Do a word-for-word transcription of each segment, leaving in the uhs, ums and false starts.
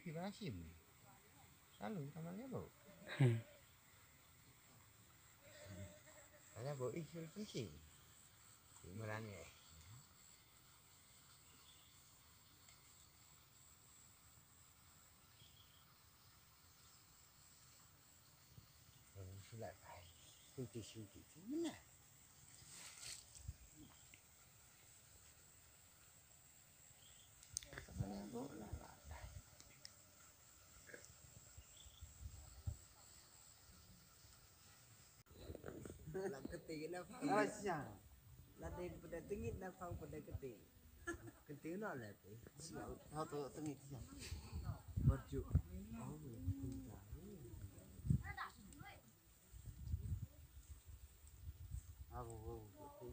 Ki ba shim. Lalu kita malah bo. Malah bo ih sul pensi. Imaran ya. Sulat ai. Kunci suci. Mana? Lam kete na phang. Awas ya. Lada pada tengit na phang pada kete. Kete na lah te. Siap. Tahu tu tengit siap. Baju. Oh, pintar. Abu, abu, abu.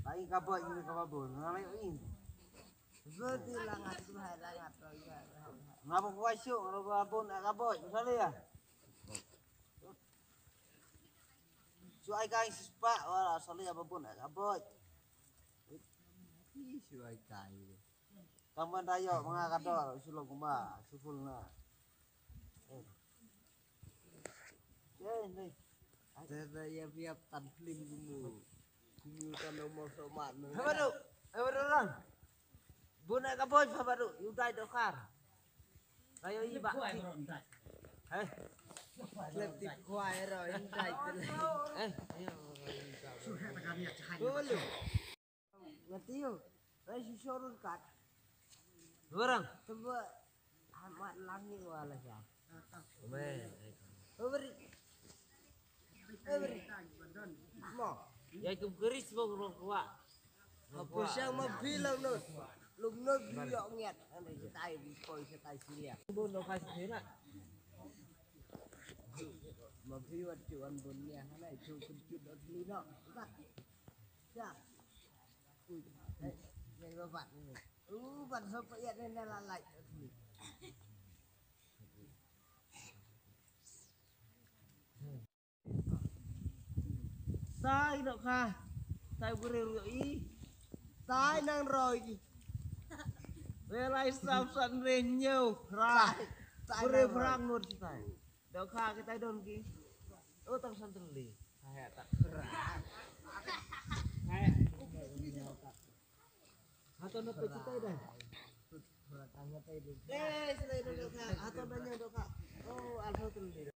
Bai ka boi, bai ka boi. Ngalai in. Zodi langat tu hai langat tu ya. Ngapa ku asyuk, ngapa bun ka boi, misalnya ya. Su ai kai sispa, wala sali apa bun ka boi. Ih, su ai kai. Kaman dayo, manga ka dor, su lo kumba, su full na. Eh. Eh, ni. Ada ya biar tan film kumu. Kumu tan nomor somat. Hei, baru. Hei, baru orang. Bun ka boi, hei, baru. Yu dai dokar. Ayo, i bak. Hei. Lep ti kwai ro, indai. Eh, ayo. Boleh. Ngatio. Rai sisor kat. Barang. Teba. Amat langit wala ya. Amen. Beri. Beri. Mo. Ya ke keris bang rong kuat. Apa siang ma bilang no. Lum no biok ngiat. Ane setai bikoi setai silia. Bun no kasih sila. Ma biwat cuan bun nia. Ane cu kuncut dot lino. Kat. Ya. Ui, eh, yang lebat ni. Uh, ban sampai ya ni lalai. Tai nok ka. Tai gure roi. Tai nang roi. Welai sam san renyau. Ra. Tai, tai gure nang roi. Perang nur tai. Dok ha kita don ki. Oh, tang san terli. Hai tak. Hai. Hato na pe kita dah. Eh, selain dok ha. Hato nanya dok ha. Oh, alhamdulillah.